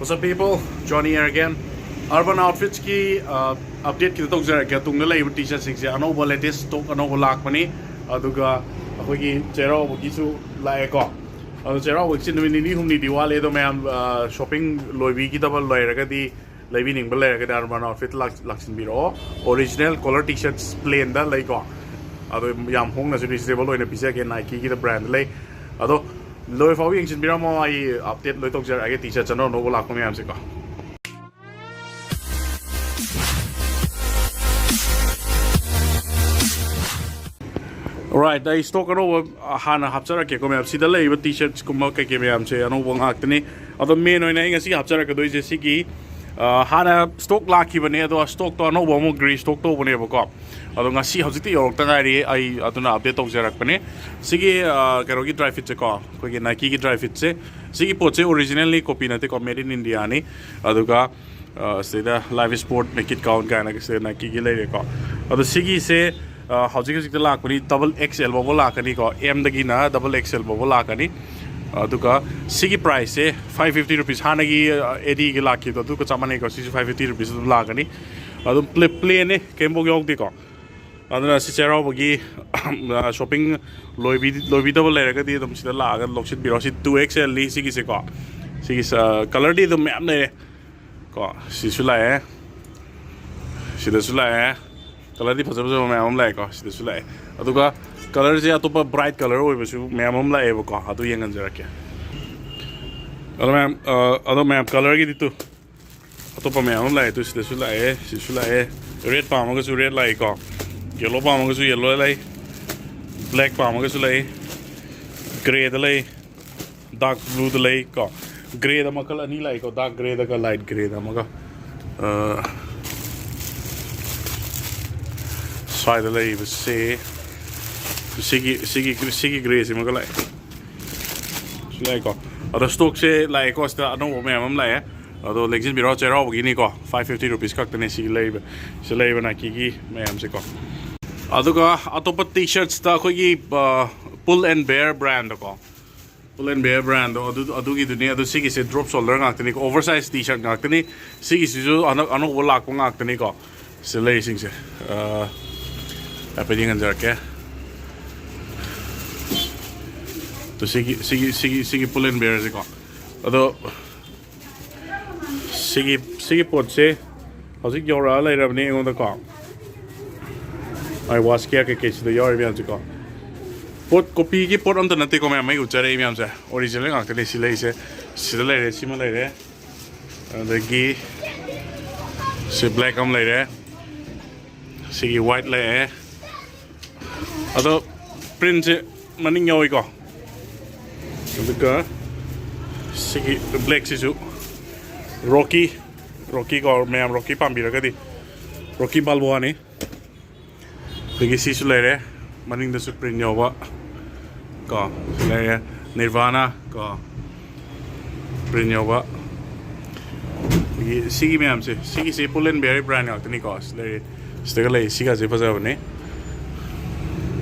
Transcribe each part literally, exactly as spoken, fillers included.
What's up, people? Johnny here again. Urban Outfits ꯀꯤ update ꯈꯤꯇ ꯇꯧꯖꯔꯛꯀꯦ꯫ ꯇꯨꯡꯗ ꯂꯩꯔꯤꯕ ꯇꯤ ꯁꯔꯠꯁꯤꯡꯁꯦ ꯑꯅꯧꯕ, ꯂꯦꯇꯦꯁ ꯁ꯭ꯇꯣꯛ ꯑꯅꯧꯕ ꯂꯥꯛꯄꯅꯤ꯫ ꯑꯗꯨꯒ ꯑꯩꯈꯣꯏꯒꯤ ꯆꯩꯔꯥꯎꯕꯒꯤꯁꯨ ꯂꯥꯛꯑꯦꯀꯣ꯫ ꯑꯗꯣ ꯆꯩꯔꯥꯎꯕꯒꯤꯁꯤ ꯅꯨꯃꯤꯠ ꯅꯤꯅꯤ ꯍꯨꯝꯅꯤꯗꯤ ꯋꯥꯠꯂꯤ꯫ ꯑꯗꯣ ꯃꯌꯥꯝ ꯁꯣꯞꯄꯤꯡ ꯂꯣꯏꯕꯤꯒꯗꯕ ꯂꯩꯔꯒꯗꯤ, ꯂꯩꯕꯤꯅꯤꯡꯕ ꯂꯩꯔꯒꯗꯤ Urban Outfit ꯂꯥꯛ- ꯂꯥꯛꯁꯤꯟꯕꯤꯔꯛꯑꯣ꯫ ꯑꯣꯔꯤꯖꯤꯅꯦꯜ ꯀꯣꯂꯔ ꯇꯤ ꯁꯔꯠꯁ ꯄ꯭ꯂꯦꯟꯗ ꯂꯩꯀꯣ꯫ ꯑꯗꯣ ꯌꯥꯝ ꯍꯣꯡꯅꯁꯨ ꯔꯤꯖꯅꯦꯕꯜ ꯑꯣꯏꯅ ꯄꯤꯖꯒꯦ, ꯅꯥꯏꯀꯤꯒꯤꯗ ꯕ꯭ꯔꯥꯟꯗ ꯂꯩ꯫ ꯑꯗꯣ ꯂꯣꯏ ꯐꯥꯎꯕ ꯌꯦꯡꯁꯤꯟꯕꯤꯔꯝꯃꯣ꯫ ꯑꯩ ꯑꯞꯗꯦꯠ ꯂꯣꯏ ꯇꯧꯖꯔꯛꯑꯒꯦ꯫ ꯇꯤ ꯁꯔꯠꯁ ꯑꯅꯧ ꯑꯅꯧꯕ ꯂꯥꯛꯄ ꯃꯌꯥꯝꯁꯦꯀꯣ꯫ Right, ꯑꯩ ꯁ꯭ꯇꯣꯛ ꯑꯅꯧꯕ ꯍꯥꯟꯅ ꯍꯥꯞꯆꯔꯛꯀꯦꯀꯣ ꯃꯌꯥꯝ꯫ ꯁꯤꯗ ꯂꯩꯔꯤꯕ ꯇꯤ ꯁꯔꯠꯁꯀꯨꯝꯕ ꯀꯩꯀꯩ ꯃꯌꯥꯝꯁꯦ ꯑꯅꯧꯕ ꯉꯥꯛꯇꯅꯤ꯫ ꯑꯗꯣ ꯃꯦꯟ ꯑꯣꯏꯅ ꯑꯩ ꯉꯁꯤ ꯍꯥꯞꯆꯔꯛꯀꯗꯣꯏꯁꯦ ꯁꯤꯒꯤ, ꯑ, ꯍꯥꯟꯅ ꯁ꯭ꯇꯣꯛ ꯂꯥꯛꯈꯤꯕꯅꯦ, ꯑꯗꯣ ꯁ꯭ꯇꯣꯛꯇꯣ ꯑꯅꯧꯕ ꯑꯃꯨꯛ ꯔꯤ ꯁ꯭ꯇꯣꯛ ꯇꯧꯕꯅꯦꯕꯀꯣ꯫ ꯑꯗꯣ ꯉꯁꯤ ꯍꯧꯖꯤꯛꯇ ꯌꯧꯔꯛꯇ ꯉꯥꯏꯔꯤ꯫ ꯑꯩ ꯑꯗꯨꯅ ꯑꯞꯗꯦꯠ ꯇꯧꯖꯔꯛꯄꯅꯦ꯫ ꯁꯤꯒꯤ, ꯑ, ꯀꯩꯅꯣꯒꯤ ꯗ꯭ꯔꯥꯏ ꯐꯤꯠꯁꯦꯀꯣ, ꯑꯩꯈꯣꯏꯒꯤ ꯅꯥꯏꯀꯤꯒꯤ ꯗ꯭ꯔꯥꯏ ꯐꯤꯠꯁꯦ, ꯁꯤꯒꯤ ꯄꯣꯠꯁꯦ ꯑꯣꯔꯤꯖꯤꯅꯦꯜꯂꯤ ꯀꯣꯄꯤ ꯅꯠꯇꯦꯀꯣ, ꯃꯦꯗ ꯏꯟ ꯏꯟꯗꯤꯌꯥꯅꯤ꯫ ꯑꯗꯨꯒ, ꯑ, ꯁꯤꯗ ꯂꯥꯏꯐ ꯁ꯭ꯄꯣꯔꯠ ꯅꯦꯀꯤꯠ ꯀꯥꯎꯟ ꯀꯥꯏꯅ ꯁꯤꯗ ꯅꯥꯏꯀꯤꯒꯤ ꯂꯩꯔꯦꯀꯣ꯫ ꯑꯗꯣ ꯁꯤꯒꯤꯁꯦ, ꯑ, ꯍꯧꯖꯤꯛ ꯍꯧꯖꯤꯛꯇ ꯂꯥꯛꯄꯅꯤ, ꯗꯕꯜ ꯑꯦꯛꯁ ꯑꯦꯜ ꯐꯥꯎꯕ ꯂꯥꯛꯀꯅꯤꯀꯣ꯫ ꯑꯦꯝꯗꯒꯤꯅ ꯗꯕꯜ ꯑꯦꯛꯁ ꯑꯦꯜ ꯐꯥꯎꯕ ꯂꯥꯛꯀꯅꯤ꯫ ꯑꯗꯨꯒ ꯁꯤꯒꯤ ꯄ꯭ꯔꯥꯏꯁꯁꯦ five fifty rupees, ꯍꯥꯟꯅꯒꯤ, ꯑ, ꯑꯦꯗꯤꯒꯤ ꯂꯥꯛꯈꯤꯕꯗꯣ ꯑꯗꯨꯒ ꯆꯞ ꯃꯥꯟꯅꯩꯀꯣ꯫ ꯁꯤꯁꯨ five fifty rupees ꯑꯗꯨꯝ ꯂꯥꯛꯀꯅꯤ꯫ ꯑꯗꯨꯝ ꯄ꯭ꯂꯦ- ꯄ꯭ꯂꯦꯟꯅꯦ, ꯀꯩꯝꯐꯥꯎ ꯌꯥꯎꯗꯦꯀꯣ꯫ ꯑꯗꯨꯅ ꯁꯤ ꯆꯩꯔꯥꯎꯕꯒꯤ ꯁꯣꯞꯄꯤꯡ ꯂꯣꯏꯕꯤ- ꯂꯣꯏꯕꯤꯗꯕ ꯂꯩꯔꯒꯗꯤ ꯑꯗꯨꯝ ꯁꯤꯗ ꯂꯥꯛꯑꯒ ꯂꯧꯁꯤꯟꯕꯤꯔꯣ꯫ ꯁꯤ two X L ꯅꯤ ꯁꯤꯒꯤꯁꯦꯀꯣ꯫ ꯁꯤꯒꯤ, ꯑ, ꯀꯂꯔꯗꯤ ꯑꯗꯨꯝ ꯃꯌꯥꯝ ꯂꯩꯔꯦ ꯀꯣ꯫ ꯁꯤꯁꯨ ꯂꯥꯛꯑꯦ, ꯁꯤꯗꯁꯨ ꯂꯥꯛꯑꯦ꯫ ꯀꯂꯔꯗꯤ ꯐꯖ ꯐꯖꯕ ꯃꯌꯥꯝ ꯑꯃ ꯂꯥꯛꯑꯦꯀꯣ꯫ ꯁꯤꯗꯁꯨ ꯂꯥꯛꯑꯦ꯫ ꯑꯗꯨꯒ ꯀꯂꯔꯁꯦ ꯑꯇꯣꯞꯄ ꯕ꯭ꯔꯥꯏꯠ ꯀꯂꯔ ꯑꯣꯏꯕꯁꯨ ꯃꯌꯥꯝ ꯑꯃ ꯂꯥꯛꯑꯦꯕꯀꯣ꯫ ꯑꯗꯨ ꯌꯦꯡꯍꯟꯖꯔꯛꯀꯦ꯫ ꯑꯗꯣ ꯃꯌꯥꯝ, ꯑ, ꯑꯗꯣ ꯃꯌꯥꯝ ꯀꯂꯔꯒꯤꯗꯤ ꯇꯨ ꯑꯇꯣꯞꯄ ꯃꯌꯥꯝ ꯑꯃ ꯂꯥꯛꯑꯦ꯫ ꯇꯨ ꯁꯤꯗꯁꯨ ꯂꯥꯛꯑꯦ, ꯁꯤꯁꯨ ꯂꯥꯛꯑꯦ꯫ ꯔꯦꯗ ꯄꯥꯝꯃꯒꯁꯨ ꯔꯦꯗ ꯂꯥꯛꯏꯀꯣ꯫ ꯌꯦꯜꯂꯣ ꯄꯥꯝꯃꯒꯁꯨ ꯌꯦꯜꯂꯣ ꯂꯩ꯫ ꯕ꯭ꯂꯦꯛ ꯄꯥꯝꯃꯒꯁꯨ ꯂꯩ꯫ ꯒ꯭ꯔꯦꯗ ꯂꯩ꯫ ꯗꯥꯔꯛ ꯕ꯭ꯂꯨꯗ ꯂꯩꯀꯣ꯫ ꯒ꯭ꯔꯦꯗ ꯃꯈꯜ ꯑꯅꯤ ꯂꯥꯛꯏꯀꯣ, ꯗꯥꯔꯛ ꯒ꯭ꯔꯦꯗꯒ ꯂꯥꯏꯠ ꯒ꯭ꯔꯦꯗ ꯑꯃꯒ꯫ ꯑ, ꯁ꯭ꯋꯥꯏꯗ ꯂꯩꯔꯤꯕꯁꯦ ꯁꯤꯒꯤ, ꯁꯤꯒꯤ, ꯁꯤꯒꯤ ꯒ꯭ꯔꯦꯁꯤꯃꯒ ꯂꯥꯛꯑꯦ꯫ ꯁꯤ ꯂꯥꯛꯑꯦꯀꯣ꯫ ꯑꯗꯣ ꯁ꯭ꯇꯣꯛꯁꯦ ꯂꯥꯛꯑꯦꯀꯣ, ꯁꯤꯗ ꯑꯅꯧꯕ ꯃꯌꯥꯝ ꯑꯃ ꯂꯥꯛꯑꯦ꯫ ꯑꯗꯣ ꯂꯦꯡꯁꯤꯟꯕꯤꯔꯣ, ꯆꯩꯔꯥꯎꯕꯒꯤꯅꯤꯀꯣ꯫ Five fifty rupees ꯈꯛꯇꯅꯦ ꯁꯤ ꯂꯩꯕ, ꯁꯤ ꯂꯩꯕ ꯅꯥꯏꯀꯤꯒꯤ ꯃꯌꯥꯝꯁꯦꯀꯣ꯫ ꯑꯗꯨꯒ ꯑꯇꯣꯞꯄ ꯇꯤ ꯁꯔꯠꯁꯇ ꯑꯩꯈꯣꯏꯒꯤ, ꯑ, Pull and Bear ꯕ꯭ꯔꯥꯟꯗꯀꯣ꯫ Pull and Bear brandꯗꯣ ꯑꯗꯨ ꯑꯗꯨꯒꯤꯗꯨꯅꯤ꯫ ꯑꯗꯨ ꯁꯤꯒꯤꯁꯦ drop shoulder ꯉꯥꯛꯇꯅꯤꯀꯣ, oversize T-shirt ꯉꯥꯛꯇꯅꯤ꯫ ꯁꯤꯒꯤꯁꯤꯁꯨ ꯍꯟꯗꯛ ꯑꯅꯧꯕ ꯂꯥꯛꯄ ꯉꯥꯛꯇꯅꯤꯀꯣ꯫ ꯁꯤꯗ ꯂꯩꯔꯤꯁꯤꯡꯁꯦ, ꯑ, ꯍꯥꯏꯐꯦꯠ ꯌꯦꯡꯍꯟꯖꯔꯛꯀꯦ꯫ ꯑꯗꯣ ꯁꯤꯒꯤ ꯁꯤꯒꯤ ꯁꯤꯒꯤ ꯁꯤꯒꯤ Pull and Bearꯁꯦꯀꯣ꯫ ꯑꯗꯣ ꯁꯤꯒꯤ ꯁꯤꯒꯤ ꯄꯣꯠꯁꯦ ꯍꯧꯖꯤꯛ ꯌꯧꯔꯛꯑ ꯂꯩꯔꯕꯅꯤ ꯑꯩꯉꯣꯟꯗꯀꯣ꯫ ꯑꯩ ꯋꯥꯁ ꯀꯤꯌꯥ ꯀꯩꯀꯩ ꯁꯤꯗ ꯌꯥꯎꯔꯤ ꯃꯌꯥꯝꯁꯦꯀꯣ꯫ ꯄꯣꯠ ꯀꯣꯄꯤꯒꯤ ꯄꯣꯠ ꯑꯝꯇ ꯅꯠꯇꯦꯀꯣ ꯃꯌꯥꯝ, ꯑꯩ ꯎꯠꯆꯔꯛꯏ ꯃꯌꯥꯝꯁꯦ ꯑꯣꯔꯤꯖꯤꯅꯦꯜ ꯉꯥꯛꯇꯅꯦ꯫ ꯁꯤ ꯂꯩꯔꯤꯁꯦ, ꯁꯤꯗ ꯂꯩꯔꯦ, ꯁꯤꯃ ꯂꯩꯔꯦ, ꯑꯗꯒꯤ ꯁꯤ ꯕ꯭ꯂꯦꯛ ꯑꯃ ꯂꯩꯔꯦ, ꯁꯤꯒꯤ ꯋꯥꯏꯠ ꯂꯩꯔꯦ꯫ ꯑꯗꯣ ꯄ꯭ꯔꯤꯟꯁꯦ ꯃꯅꯤꯡ ꯌꯥꯎꯏꯀꯣ꯫ ꯑꯗꯨꯒ ꯁꯤꯒꯤ ꯕ꯭ꯂꯦꯛꯁꯤꯁꯨ ꯔꯣꯀꯤ, ꯔꯣꯀꯤ ꯀꯣ, ꯃꯌꯥꯝ ꯔꯣꯀꯤ ꯄꯥꯝꯕꯤꯔꯒꯗꯤ ꯔꯣꯀꯤ ꯕꯥꯜꯕꯣꯋꯥꯅꯤ꯫ ꯑꯗꯒꯤ ꯁꯤꯁꯨ ꯂꯩꯔꯦ, ꯃꯅꯤꯡꯗꯁꯨ ꯄ꯭ꯔꯤꯟ ꯌꯥꯎꯕ ꯀꯣ꯫ ꯁꯤ ꯂꯩꯔꯦ, ꯅꯤꯔꯚꯥꯅꯥ ꯀꯣ, ꯄ꯭ꯔꯤꯟ ꯌꯥꯎꯕ꯫ ꯑꯗꯒꯤ ꯁꯤꯒꯤ ꯃꯌꯥꯝꯁꯦ, ꯁꯤꯒꯤꯁꯦ Pull and Bear brand ꯉꯥꯛꯇꯅꯤꯀꯣ꯫ ꯁꯤ ꯂꯩꯔꯦ, ꯁꯤꯗꯒ ꯂꯩ, ꯁꯤꯒꯁꯦ ꯐꯖꯕꯅꯦ꯫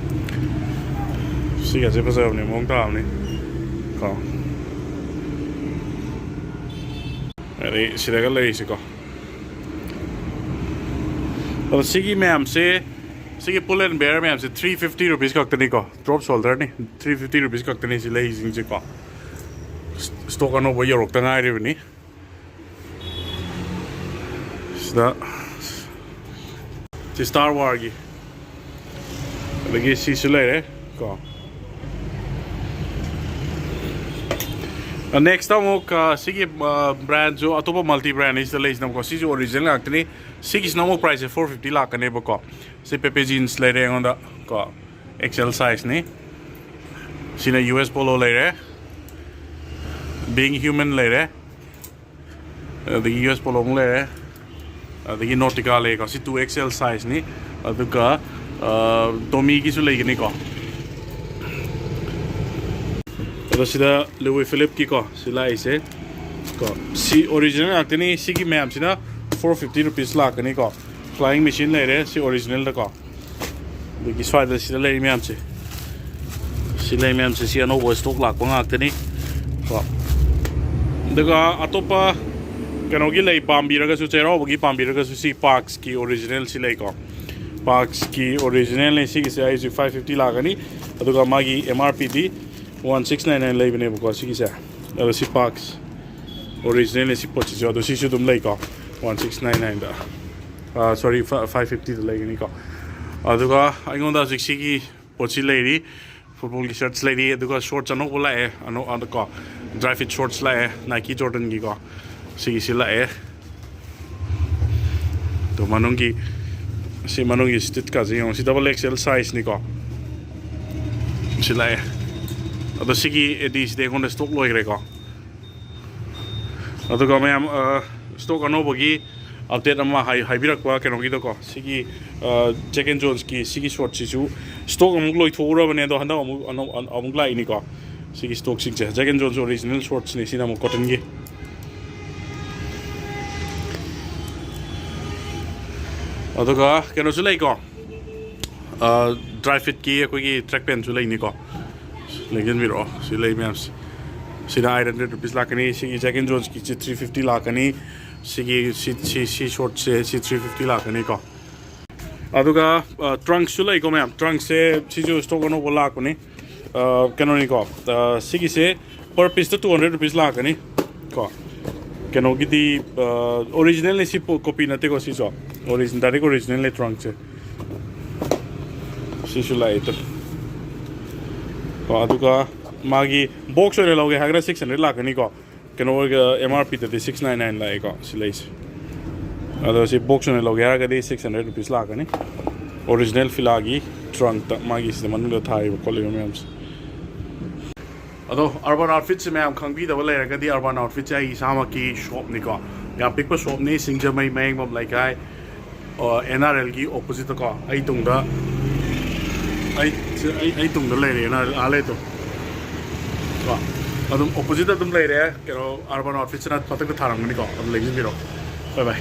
ꯁꯤꯒꯁꯦ ꯐꯖꯕꯅꯦ, ꯃꯑꯣꯡ ꯇꯥꯕꯅꯦ ꯀꯣ꯫ ꯑꯗꯩ ꯁꯤꯗꯒ ꯂꯩꯔꯤꯁꯦꯀꯣ꯫ ꯑꯗꯣ ꯁꯤꯒꯤ ꯃꯌꯥꯝꯁꯦ, ꯁꯤꯒꯤ Pull and Bear ꯃꯌꯥꯝꯁꯦ three fifty rupees ꯈꯛꯇꯅꯤꯀꯣ꯫ Drop shoulderꯅꯤ, three fifty rupees ꯈꯛꯇꯅꯤ ꯁꯤ ꯂꯩꯔꯤꯁꯤꯡꯁꯦꯀꯣ꯫ ꯁ꯭ꯇꯣꯛ ꯑꯅꯧꯕ ꯌꯧꯔꯛꯇ ꯉꯥꯏꯔꯤꯕꯅꯤ꯫ ꯁꯤꯗ ꯁꯤ Star Warꯒꯤ, ꯑꯗꯒꯤ ꯁꯤꯁꯨ ꯂꯩꯔꯦ ꯀꯣ꯫ ꯅꯦꯛꯁꯇ ꯑꯃꯨꯛ, ꯑ, ꯁꯤꯒꯤ, ꯑ, ꯕ꯭ꯔꯥꯟꯁꯨ ꯑꯇꯣꯞꯄ ꯃꯜꯇꯤ ꯕ꯭ꯔꯥꯟꯅꯤ ꯁꯤꯗ ꯂꯩꯁꯤꯅ ꯑꯃꯨꯛꯀꯣ꯫ ꯁꯤꯁꯨ ꯑꯣꯔꯤꯖꯤꯅꯦꯜ ꯉꯥꯛꯇꯅꯤ꯫ ꯁꯤꯒꯤꯁꯤꯅ ꯑꯃꯨꯛ ꯄ꯭ꯔꯥꯏꯁꯁꯦ four fifty ꯂꯥꯛꯀꯅꯦꯕꯀꯣ꯫ ꯁꯤ Pepe Jeans ꯂꯩꯔꯦ ꯑꯩꯉꯣꯟꯗ ꯀꯣ, X L sizeꯅꯤ꯫ ꯁꯤꯅ U S Polo ꯂꯩꯔꯦ, Being Human ꯂꯩꯔꯦ, ꯑꯗꯒꯤ U S Polo ꯑꯃꯨꯛ ꯂꯩꯔꯦ, ꯑꯗꯒꯤ Nautica ꯂꯩꯔꯦꯀꯣ꯫ ꯁꯤ two X L sizeꯅꯤ꯫ ꯑꯗꯨꯒ, ꯑ, Tommyꯒꯤꯁꯨ ꯂꯩꯒꯅꯤꯀꯣ꯫ ꯑꯗꯣ ꯁꯤꯗ Louis Philippeꯀꯤꯀꯣ, ꯁꯤ ꯂꯥꯛꯏꯁꯦ ꯀꯣ, ꯁꯤ ꯑꯣꯔꯤꯖꯤꯅꯦꯜ ꯉꯥꯛꯇꯅꯤ꯫ ꯁꯤꯒꯤ ꯃꯌꯥꯝꯁꯤꯅ four fifty rupees ꯂꯥꯛꯀꯅꯤꯀꯣ꯫ Flying Machine ꯂꯩꯔꯦ, ꯁꯤ ꯑꯣꯔꯤꯖꯤꯅꯦꯜꯗꯀꯣ꯫ ꯑꯗꯒꯤ ꯁ꯭ꯋꯥꯏꯗ ꯁꯤꯗ ꯂꯩꯔꯤ ꯃꯌꯥꯝꯁꯦ, ꯁꯤ ꯂꯩ ꯃꯌꯥꯝꯁꯦ, ꯁꯤ ꯑꯅꯧꯕ ꯁ꯭ꯇꯣꯛ ꯂꯥꯛꯄ ꯉꯥꯛꯇꯅꯤ ꯀꯣ꯫ ꯑꯗꯨꯒ ꯑꯇꯣꯞꯄ ꯀꯩꯅꯣꯒꯤ ꯂꯩ ꯄꯥꯝꯕꯤꯔꯒꯁꯨ, ꯆꯩꯔꯥꯎꯕꯒꯤ ꯄꯥꯝꯕꯤꯔꯒꯁꯨ, ꯁꯤ ꯄꯥꯛꯁꯀꯤ ꯑꯣꯔꯤꯖꯤꯅꯦꯜꯁꯤ ꯂꯩꯀꯣ꯫ ꯄꯥꯛꯁꯀꯤ ꯑꯣꯔꯤꯖꯤꯅꯦꯜꯅꯤ ꯁꯤꯒꯤꯁꯦ꯫ ꯑꯩꯁꯦ ꯐꯥꯏꯚ ꯐꯤꯐꯇꯤ ꯂꯥꯛꯀꯅꯤ꯫ ꯑꯗꯨꯒ ꯃꯥꯒꯤ ꯑꯦꯝ ꯑꯥꯔ ꯄꯤꯗꯤ ꯋꯥꯟ ꯁꯤꯛꯁ ꯅꯥꯏꯟ ꯅꯥꯏꯟ ꯂꯩꯕꯅꯦꯕꯀꯣ ꯁꯤꯒꯤꯁꯦ꯫ ꯑꯗꯣ ꯁꯤ ꯄꯥꯛꯁ ꯑꯣꯔꯤꯖꯤꯅꯦꯜꯅꯤ ꯁꯤ ꯄꯣꯠꯁꯤꯁꯨ꯫ ꯑꯗꯣ ꯁꯤꯁꯨ ꯑꯗꯨꯝ ꯂꯩꯀꯣ, ꯋꯥꯟ ꯁꯤꯛꯁ ꯅꯥꯏꯟ ꯅꯥꯏꯟꯗ, ꯁꯣꯔꯤ, ꯐꯥꯏꯚ ꯐꯤꯐꯇꯤꯗ ꯂꯩꯒꯅꯤꯀꯣ꯫ ꯑꯗꯨꯒ ꯑꯩꯉꯣꯟꯗ ꯍꯧꯖꯤꯛ ꯁꯤꯒꯤ ꯄꯣꯠꯁꯤ ꯂꯩꯔꯤ, ꯐꯨꯠꯕꯣꯜꯒꯤ ꯁꯔꯠꯁ ꯂꯩꯔꯤ, ꯑꯗꯨꯒ ꯁꯣꯔꯠꯁ ꯑꯅꯧꯕ ꯂꯥꯛꯑꯦ, ꯑꯅꯧ ꯑꯗ ꯀꯣ, ꯗ꯭ꯔꯥꯏ ꯐꯤꯠ ꯁꯣꯔꯠꯁ ꯂꯥꯛꯑꯦ, ꯅꯥꯏꯀꯤ ꯖꯣꯔꯗꯟꯒꯤꯀꯣ꯫ ꯁꯤꯒꯤꯁꯤ ꯂꯥꯛꯑꯦ꯫ ꯑꯗꯣ ꯃꯅꯨꯡꯒꯤ, ꯁꯤ ꯃꯅꯨꯡꯒꯤ ꯁ꯭ꯇꯤꯠꯀꯥꯁꯦ ꯌꯦꯡꯉꯣ, ꯁꯤ ꯗꯕꯜ ꯑꯦꯛꯁ ꯑꯦꯜ ꯁꯥꯏꯖꯅꯤꯀꯣ꯫ ꯁꯤ ꯂꯥꯛꯑꯦ꯫ ꯑꯗꯣ ꯁꯤꯒꯤ ꯑꯦꯗꯤꯁꯤꯗꯤ ꯑꯩꯉꯣꯟꯗ ꯁ꯭ꯇꯣꯛ ꯂꯣꯏꯈ꯭ꯔꯦꯀꯣ꯫ ꯑꯗꯨꯒ ꯃꯌꯥꯝ, ꯑ, ꯁ꯭ꯇꯣꯛ ꯑꯅꯧꯕꯒꯤ ꯑꯞꯗꯦꯠ ꯑꯃ ꯍꯥꯏ-, ꯍꯥꯏꯕꯤꯔꯛꯄ ꯀꯩꯅꯣꯒꯤꯗꯣꯀꯣ, ꯁꯤꯒꯤ, ꯑ, ꯖꯦꯛ ꯑꯦꯟ ꯖꯣꯟꯁꯀꯤ ꯁꯤꯒꯤ ꯁꯣꯔꯠꯁꯤꯁꯨ ꯁ꯭ꯇꯣꯛ ꯑꯃꯨꯛ ꯂꯣꯏꯊꯣꯛꯎꯔꯕꯅꯦ, ꯑꯗꯣ ꯍꯟꯗꯛ ꯑꯃꯨꯛ ꯑꯅꯧ-, ꯑ-, ꯑꯃꯨꯛ ꯂꯥꯛꯏꯅꯤꯀꯣ꯫ ꯁꯤꯒꯤ ꯁ꯭ꯇꯣꯛꯁꯤꯡꯁꯦ, ꯖꯦꯛ ꯑꯦꯟ ꯖꯣꯟꯁ ꯑꯣꯔꯤꯖꯤꯅꯦꯜ ꯁꯣꯔꯠꯁꯅꯤ, ꯁꯤꯅ ꯑꯃꯨꯛ ꯀꯣꯇꯟꯒꯤ꯫ ꯑꯗꯨꯒ ꯀꯩꯅꯣꯁꯨ ꯂꯩꯀꯣ, ꯗ꯭ꯔꯥꯏ ꯐꯤꯠꯀꯤ ꯑꯩꯈꯣꯏꯒꯤ ꯇ꯭ꯔꯦꯛ ꯄꯦꯟꯁꯨ ꯂꯩꯅꯤꯀꯣ꯫ ꯂꯦꯡꯁꯤꯟꯕꯤꯔꯛꯑꯣ, ꯁꯤ ꯂꯩ ꯃꯌꯥꯝꯁꯦ꯫ ꯁꯤꯅ ꯑꯩꯠ ꯍꯟꯗ꯭ꯔꯦꯠ ꯔꯨꯄꯤꯁ ꯂꯥꯛꯀꯅꯤ꯫ ꯁꯤꯒꯤ ꯖꯦꯛ ꯑꯦꯟ ꯖꯣꯟꯁꯀꯤꯁꯦ ꯊ꯭ꯔꯤ ꯐꯤꯐꯇꯤ ꯂꯥꯛꯀꯅꯤ꯫ ꯁꯤꯒꯤ ꯁꯤ, ꯁꯤ, ꯁꯤ ꯁꯣꯔꯠꯁꯦ ꯁꯤ ꯊ꯭ꯔꯤ ꯐꯤꯐꯇꯤ ꯂꯥꯛꯀꯅꯤꯀꯣ꯫ ꯑꯗꯨꯒ, ꯑ, ꯇ꯭ꯔꯪꯛꯁꯨ ꯂꯩꯀꯣ ꯃꯌꯥꯝ꯫ ꯇ꯭ꯔꯪꯛꯁꯦ ꯁꯤꯁꯨ ꯁ꯭ꯇꯣꯛ ꯑꯅꯧꯕ ꯂꯥꯛꯄꯅꯤ꯫ ꯑ, ꯀꯩꯅꯣꯅꯤꯀꯣ, ꯑ, ꯁꯤꯒꯤꯁꯦ ꯄꯔ ꯄꯤꯁꯇ ꯇꯨ ꯍꯟꯗ꯭ꯔꯦꯠ ꯔꯨꯄꯤꯁ ꯂꯥꯛꯀꯅꯤ ꯀꯣ꯫ ꯀꯩꯅꯣꯒꯤꯗꯤ, ꯑ, ꯑꯣꯔꯤꯖꯤꯅꯦꯜꯅꯤ ꯁꯤ, ꯄꯣ-, ꯀꯣꯄꯤ ꯅꯠꯇꯦꯀꯣ ꯁꯤꯁꯨ꯫ ꯑꯣꯔꯤꯖꯤꯟ-, ꯗꯥꯏꯔꯦꯛ ꯑꯣꯔꯤꯖꯤꯅꯦꯜꯅꯤ ꯇ꯭ꯔꯪꯛꯁꯦ꯫ ꯁꯤꯁꯨ ꯂꯥꯛꯑꯦ ꯇꯨ꯫ ꯀꯣ, ꯑꯗꯨꯒ ꯃꯥꯒꯤ ꯕꯣꯛꯁ ꯑꯣꯏꯅ ꯂꯧꯒꯦ ꯍꯥꯏꯔꯒꯅ ꯁꯤꯛꯁ ꯍꯟꯗ꯭ꯔꯦꯠ ꯂꯥꯛꯀꯅꯤꯀꯣ꯫ ꯀꯩꯅꯣ ꯑꯣꯏꯒ-, ꯑꯦꯝ ꯑꯥꯔ ꯄꯤꯗꯗꯤ ꯁꯤꯛꯁ ꯅꯥꯏꯟ ꯅꯥꯏꯟ ꯂꯥꯛꯑꯦꯀꯣ ꯁꯤ ꯂꯩꯁꯦ꯫ ꯑꯗꯣ ꯁꯤ ꯕꯣꯛꯁ ꯑꯣꯏꯅ ꯂꯧꯒꯦ ꯍꯥꯏꯔꯒꯗꯤ ꯁꯤꯛꯁ ꯍꯟꯗ꯭ꯔꯦꯠ ꯔꯨꯄꯤꯁ ꯂꯥꯛꯀꯅꯤ꯫ ꯑꯣꯔꯤꯖꯤꯅꯦꯜ ꯐꯤꯂꯥꯒꯤ ꯇ꯭ꯔꯪꯛꯇ ꯃꯥꯒꯤ ꯁꯤꯗ ꯃꯅꯨꯡꯗ ꯊꯥꯔꯤꯕ ꯈꯣꯠꯂꯤꯕ ꯃꯌꯥꯝꯁꯦ꯫ ꯑꯗꯣ ꯑꯔꯕꯥꯟ ꯑꯥꯎꯠꯐꯤꯠꯁꯦ ꯃꯌꯥꯝ ꯈꯪꯕꯤꯗꯕ ꯂꯩꯔꯒꯗꯤ, ꯑꯔꯕꯥꯟ ꯑꯥꯎꯠꯐꯤꯠꯁꯦ ꯑꯩ ꯏꯁꯥꯃꯛꯀꯤ ꯁꯣꯞꯅꯤꯀꯣ꯫ ꯌꯥꯝ ꯄꯤꯛꯄ ꯁꯣꯞꯅꯤ, ꯁꯤꯡꯖꯃꯩ ꯃꯌꯥꯡꯕꯝ ꯂꯩꯀꯥꯏ, ꯑꯦꯟ ꯑꯥꯔ ꯑꯦꯜꯒꯤ ꯑꯣꯄꯣꯖꯤꯠꯇꯀꯣ꯫ ꯑꯩ ꯇꯨꯡꯗ, ꯑꯩ, ꯑꯩ, ꯑꯩ ꯇꯨꯡꯗ ꯂꯩꯔꯦ ꯑꯦꯟ ꯑꯥꯔ ꯑꯦꯜ, ꯑꯥ ꯂꯩꯇꯣ ꯀꯣ꯫ ꯑꯗꯨꯝ ꯑꯣꯄꯣꯖꯤꯠꯇ ꯑꯗꯨꯝ ꯂꯩꯔꯦ, ꯀꯩꯅꯣ, ꯑꯔꯕꯥꯟ ꯑꯥꯎꯠꯐꯤꯠꯁꯤꯅ ꯃꯊꯛꯇ ꯊꯥꯔꯝꯒꯅꯤꯀꯣ, ꯑꯗꯨꯝ ꯂꯦꯡꯁꯤꯟꯕꯤꯔꯣ꯫ ꯕꯥꯏ ꯕꯥꯏ꯫